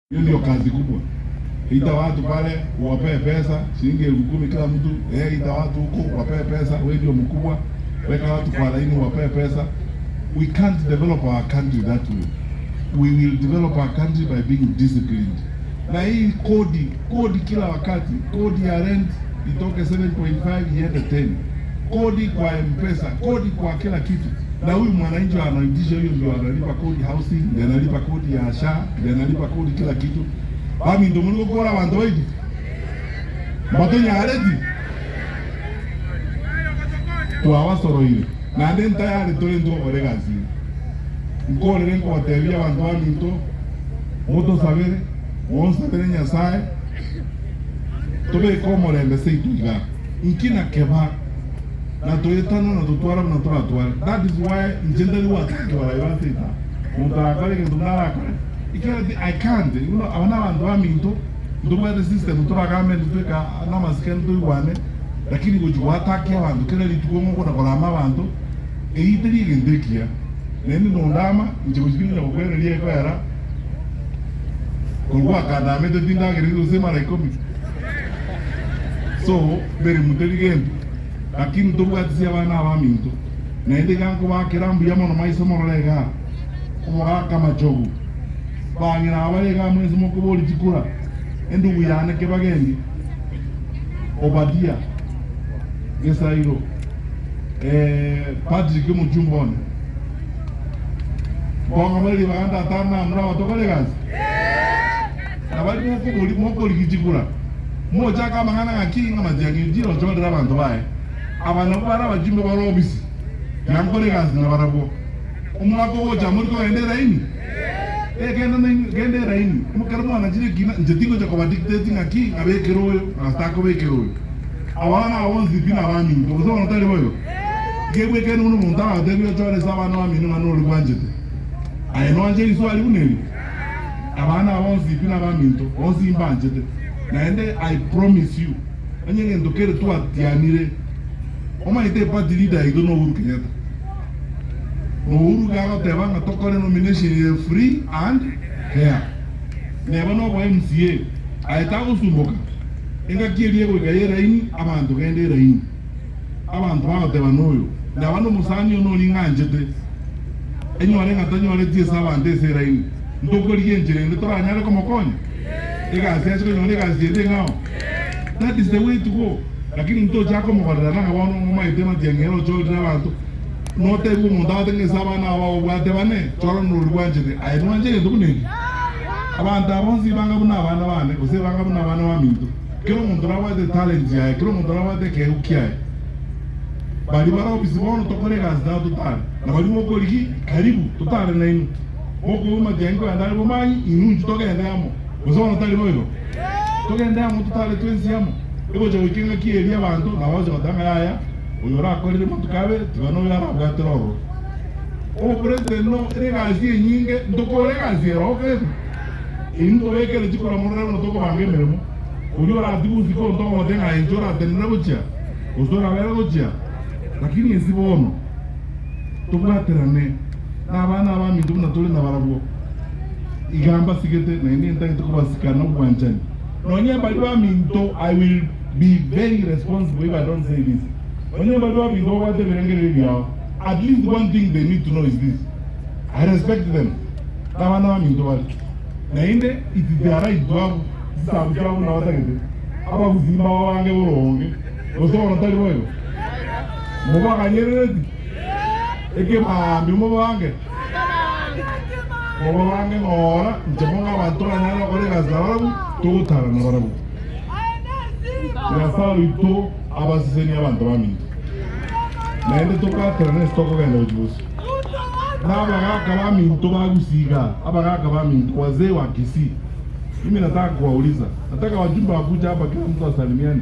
Hiyo ndio kazi kubwa. Ita watu pale uwapee pesa shilingi 10,000 kila mtu. Eh, ita watu huko uwapee pesa, wewe ndio mkubwa. Weka watu kwa laini uwapee pesa. We can't develop our country that way. We will develop our country by being disciplined. Na hii kodi, kodi kila wakati, kodi ya rent itoke 7.5 iende 10. Kodi kwa M-Pesa, kodi kwa kila kitu. Na huyu mwananchi anaitisha hiyo ndio analipa kodi housing, ndio analipa kodi ya SHA, ndio analipa kodi kila kitu. Baminto muri gokora abanto baito. Mbatonyareti. Twabasoroire. Naende ntayari tore ntogokora egasi eye. Nkorere nkobatebia abanto baminto, motosabere, monsabere Nyasae, tobeke omorembe seito igaa. Inki na keba, na toetana na totware buna toratware. That is why inche ntari gwataka kebara iga ase etaha. Monto arakore egento buna arakore, ekiagera ti I can't, you know, aba nabanto baminto, ntobwate system toragambe intwe tweka namasikani toigwane, lakini gochia goatakia abanto kera rituko ng'a okona korama abanto, eyio teri egento ekiya. Naende nondama, inche gochia tinkonya gokwereria ekoera, korwa gwakandamete tindagereti gose mara ikomi. So meremu teri gento, lakini tobwatisi abana abaminto. Naende iga nkobakera mbuya mono maiso morore igaa, omogaka machogu, bang'ina abare igaa mwensi mokoboria chikura, endugu yane kebagendi, Obadia, Gesairo, eh, Patrick omochumba one. Mbong'ama ribaga ndatano namura abatokore egasi. Na baria mokobori mokorigia chikura, mochake amang'ana ng'aki ng'a Matiang'i ochire ochorere abanto baye. Aba nabwo bare abachumbe bare obisi, na nkore egasi nabarabwo. Omwaka ogocha mori kogenda eraini? Ee, genda nainwe, genda eraini. Ekero mwanachire ekina, inche tingocha kobadictate ng'aki ng'a bekera oyo, ng'a takobekera oyo. Abana aba bonsi pi nabaminto, gose bono tari boigo? Kebwekaine buna omonto agatebia ochore ase abana bamino ng'a nori bwanchete. Aye nwanche riswari buna eri? Abana aba bonsi pi nabaminto, bonsi imbanchete. Naende I promise you, onye egento kere twatianire, omanyete eparty leader yaito no Uhuru Kenyatta. Na Uhuru iga agoteba ng'a tokore nomination ere free and fair. Neba nobo MCA, aye tagosumboka, engaki eria egoika y'eraini, abanto genda eraini. Abanto bagoteba noyo, naba nomosani one oria ng'anchete, enyore ng'a tanyoreti ase abanto ase eraini, ntokorigia enchera ende toranyare komokonya? Egasi ache konyora egasi ende eng'ao? That is the way to go. Lakini ntochake komogorera nang'a bono omaete matiang'i ere ochorire abanto, notebiwe omonto agote ng'a ase abana aba obwate bane, chora norori bwanchete. Aye nwanche egento buna ekio? Abanto aba bonsi banga buna abana bane, gose banga buna abana baminto. Kera omonto nabwate etalent yaye, kera omonto nabwate ekeegwa kiaye. Baria bare ofisi bono tokore egasi nabo totare, na baria mokorigi karibu totare nainwe. Mokoigwa matiang'i kogenda are bomanyi, inwe inchuo togende amo, gose bono tari boigo? Togende amo totare twensi amo. Egocha goika engaki eria abanto nabagocha goteba ng'a yaya, oyo orakorire amatuko abe, tiga noyo arabwatere ororo. Obopresident no ere egasi enyinge, ntokore egasi ero gete. Inwe tobekere chikura morore buna tokobanga emeremo, oria oratigwe usiku onto ogote ng'a inche oratenene gochia, gose orabere gochia. Lakini inse bono tobwaterane nabana abaminto buna tore nabarabwo. Iga mbasigete, naende ntagete kobasika nobwanchani. Nonye mbaria baminto, I will be very responsible if I don't say this, nonye mbaria baminto babwate ebirengererio biao, at least one thing they need to know is this, I respect them. Nabana baminto bare, naende it is their right to have chisabu chiabo buna batagete. Abagusii mbababange boronge, gose bono tari boigo? Mobaganyerereti ekemaambia mobabange? Mobabange ng'ora, inche mono abanto banyare gokora egasi nabarabwo, togotara nabarabwo. Nyasae oito abasesenie abanto baminto, naende tobwaterane ase tokogenda gochia bosio. Na abagaaka baminto ba Gusii igaa, abagaaka baminto, wazee wa Kisii, mimi nataka kuwauliza, nataka wajumbe wakuje hapa kila mtu asalimiane.